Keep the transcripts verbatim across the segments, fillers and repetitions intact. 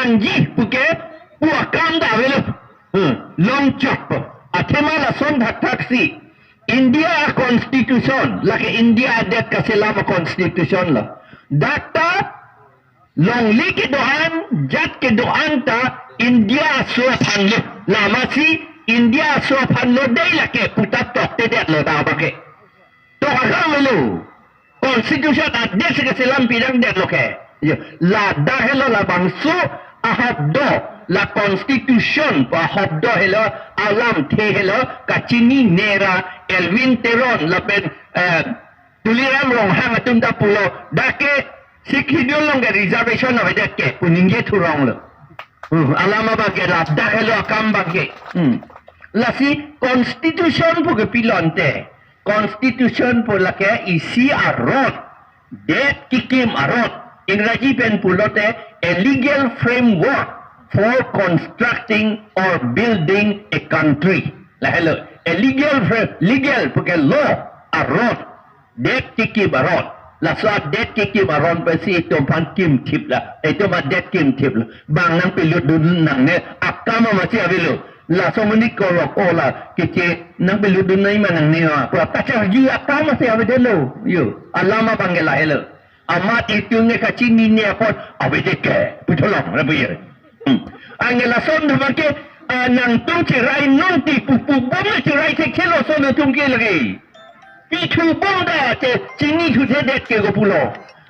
Nangji puke pu akam ta avelo. Hmm. Longchok. Athema lason thakthak si India constitution, lake India adet kaselam constitution lo. Dak ta longle kedo-an, jat kedo-an ta India aso aphan lo. Lama si India aso aphan lo dei lake puta tokte detlo ta abangke. Tok akam avelo. Constitution adet si kaselam pidang detlo ke. Yo, ladak helo labangso ahop do, la constitution pu ahop do helo, alamthe helo, kachinine ra Elwin Teron lapen, eh, Tuliram Ronghang atum ta pulo, dak ke Sixth Schedule along ke reservation avedet ke pu ningje thurong lo. Hmm, alam abangke ladak helo akam abangke. Hmm. Lasi constitution pu ke pilon te. Constitution pu lake isi aron, det kekim aron. Ingraji pen pulote a legal framework for constructing or building a country. Lahelo, a legal frame, legal puke law aron, det kekim aron. Laso adet kekim aron pensi itum aphan kimthip la, itum adet kimthip la. Bang nangpilutdun nangne akam amatsi avelo. Laso monit korok o la keche nangpilutdun nangji ma nangne ma. Pu ta charju akam amatsi avedetlo. Yo, alam abangke lahelo. Amat itum ne kachinine apot avedet ke pu tholong ra pu ye. Hmm. Anke lason abangke, ah, nangtum cherai non ti pu pu bom ne cherai thekthelo lason atum ke lake. Pithu bom ta che chinithu thedet ke ko pulo.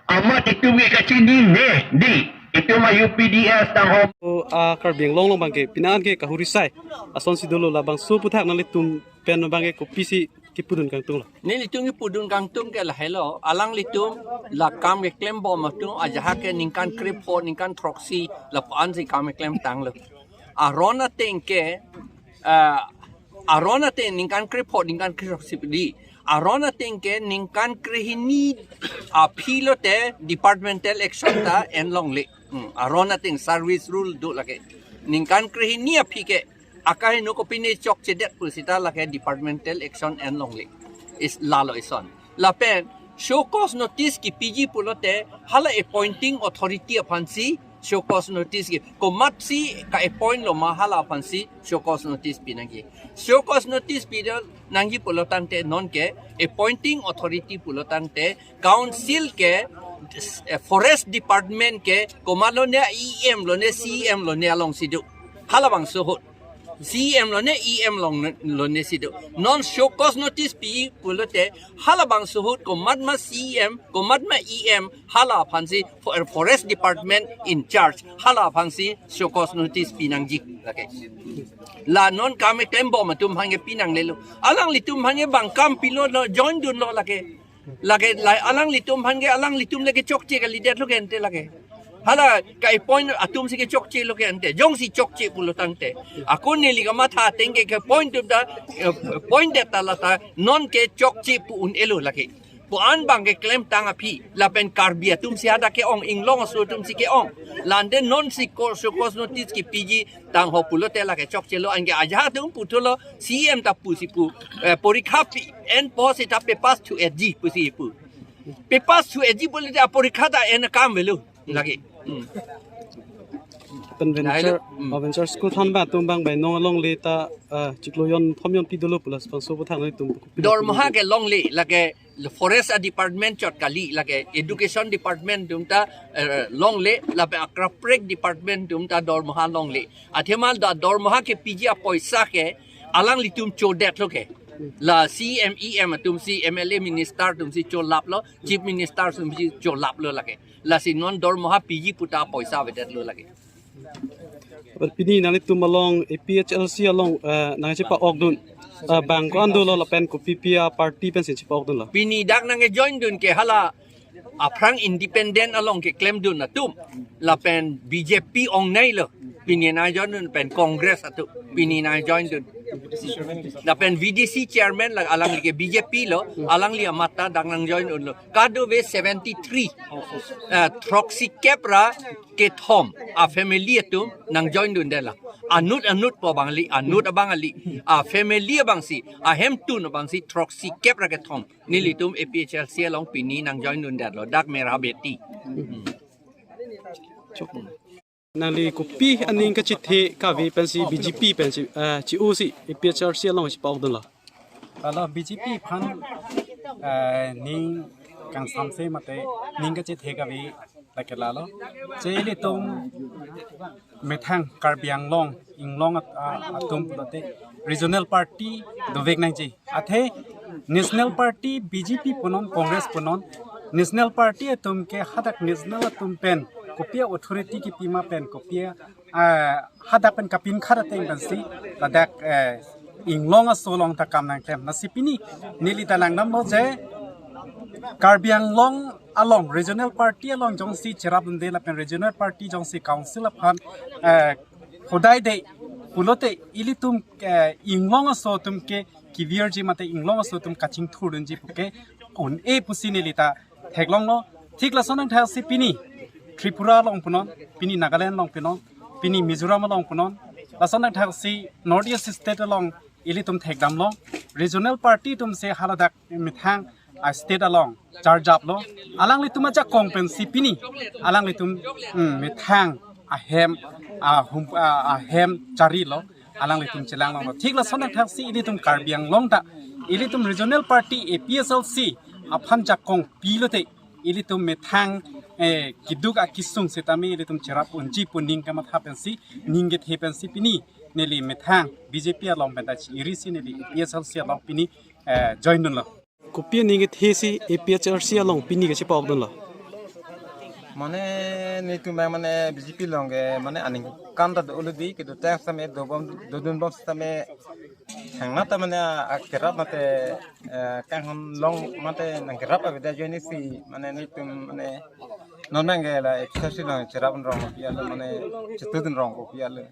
Amat itum ke kachinine dei. Itum a U P D S tang ho. O, a, Karbi Anglong along abangke pini an ke kahuri sai asonsi dolo, labangso aphuthak nanglitum pen abangke kopisi kipudun kangtung lo? Nelitum kipudun kangtung ke lahelo, alanglitum la kam keklem bom atum ajahak ke ningkan krepho, ningkan throksi lapu-an si kam keklem tanglo. Aron ateng ke, ah, aron ateng ningkan krepho, ningkan krethroksi dei. Aron ateng ke ningkan krehini aphi lote departmental action ta en longle. Hmm, aron ateng service rule do lake. Ningkan krehini aphi ke akaheno kopine chokchedet pu seta lake departmental action en longle. Is lalo ison. Lapen show cause notice kipiji pulote hala appointing authority aphansi show cause notice ke, komatsi ka-appoint lo ma hala aphansi show cause notice pinangji. Show cause notice pidun nangji pulo tangte non ke appointing authority pulo tangte council ke, eh, forest department ke komat lone E M lone C E M lone alongsi do. Halabangso ahut. C E M lone E M long lone si do. Non show cause notice pi pulote halabangso ahut komat ma C E M, komat ma E M, hala aphansi for-, forest department in charge, hala aphansi show cause notice pinangji lake. La non kam keklem bom atum aphan ke pinanglelo. Alanglitum aphan ke bang kam pilo lo, joindunlo lake. Lake la alanglitum aphan ke alanglitum le kechokche kalidetlo ke ante lake. Hala ka-appoint atum si kechokchelo ke ante. Jongsi chokche pulo tangte, ako neli kamatha ateng ke ke-appoint atum ta, eh, appoint det ta la ta non ke chokche pu un-elo lake. Pu-an bang keklem tang aphi, lapen Karbi atum si hadak ke-ong, inglong aso atum si ke-ong. La ante non si ko show cause notice kipiji tang ho pulote lake chokchelo, anke ajahak atum puthotlo, C E M ta pusi pu, eh, porikha pi enpo seta pe pass thu etji pusi pu. Pe pass thu etji pulote aporikha ta en akam avelo lake. Hmm. Pen Lahelo, venture, hmm, ah, venture school than ba atum bang bai non alongle ta, ah, chiklo jon thom jon pi dolo pu labangso aphuthak nanglitum. Dormoha ke longle lake, forest a department chot kali lake, education department atum ta, eh, longle, lapen akaprek department atum ta dormoha longle. Athema da dormoha kepiji apoisa ke alanglitum chodetlo ke. La C E M, E M atum si, M L A, minister atum si cholaplo, chief minister atum si cholaplo lake. Lasi non dormoha piji pu ta poisa avedetlo lake. Pini nanglitum along A P H L C along, eh, nangchepa-okdun, eh, bang ko-an dolo lapen kopi pi a party pensi chepa-okdunlo? Pini dak nangkejoindun ke hala aphrang independent along keklemdun atum, lapen B J P ongneilo, pini nangjoindun pen Congress atum, pini nangjoindun. Lapen V D C chairman la alangli ke B J P lo, alangli amat ta dak nangjoindunlo. Kadokave seventy three, eh, throksi kep ra kethom a family atum nangjoindundetlo. Anut anut po abang kali, anut abang kali. A family abangsi, ahemtun abangsi throksi kep ra kethom. Nelitum A P H L C along pini nangjoindundetlo. Dak Mera Beti. Hmm. Chok. Nangli kopi aning kachethe kave pensi B J P pensi, eh, chi-o si A P H L C along chepakdunlo? Alo, B J P aphan, eh, ning kangsamse mate ning kachethe kave lake lalo. Je ilitum methang Karbi Anglong, Inglong at-, a-, atum pulote regional party dovek nangji. Athe National Party, B J P punon, Congress punon, National Party atum ke hadak national atum pen kopi authority kepima pen kopi, ah, hadak pen kapin khara teng pensi ladak, eh, Inglong aso along ta kam nangklem. Lasi pini neli ta langdamlo je Karbi Anglong along regional party along jongsi cherapdunde lapen regional party jongsi council aphan, eh, hodai de pulote ilitum, eh, Inglong aso atum ke kevirji mate Inglong aso atum kachingthurdunji puke un-e pusi neli ta theklonglo. Thik lason nangthaksi pini Tripura along punon, pini Nagaland along punon, pini Mizoram along punon, lason nangthaksi North East state along ilitum thekdamlo. Regional party atumsi haladak methang a state along charjaplo. Alanglitum ajakong pensi pini alanglitum, mm, methang ahem, ahum, ah, ahem charilo. Alanglitum chelanglonglo. Thik lason nangthaksi ilitum Karbi Anglong ta ilitum regional party A P H L C aphan jakong pilote ilitum methang, eh, keduk akesung setame ilitum cherap unji pu ning kamatha pensi, ning kethe pensi pini neli methang B J P along pen ta chi-iri si neli A P H L C along pini, eh, join dunlo. Kopi aning kethe si A P H L C along pini kachepakdunlo? Mane nelitum mane B J P along ke mane aning kan ta do uludi kedo tang same dobom dodunbom same hangna ta mane akerap mate, eh, kanghon long mate nangkerap avedet ajoine si mane nelitum mane non nang ke la A P H L C along cherap rong kopi alo mane chetudun rong kopi alo.